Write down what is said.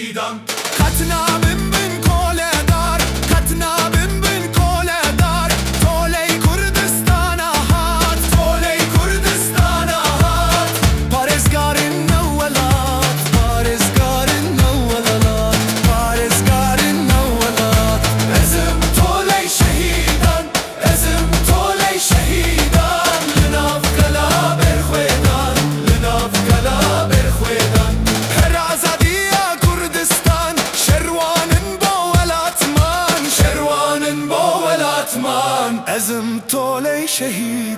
شەهیدان. قەت نابم بن کۆلەدار، قەت نابم بن کۆلەدار، تۆلەی کوردستانە هات، تۆلەی کوردستانە هات. پارێزگارن نەوەلات، پارێزگارن نەوەلات، پارێزگارن نەوەلات. ئەزم تۆلەی شەهیدان، ئەزم تۆلەی شەهیدان، لەناو کەلا بەرخوێدان، لەناو کەلا بەرخوێدان. هەر ئازادیە کوردستان، شەروانن بۆ وەلاتمان، شەروانن بۆ وەلاتمان. ئەزم تۆلەی شەهیدان.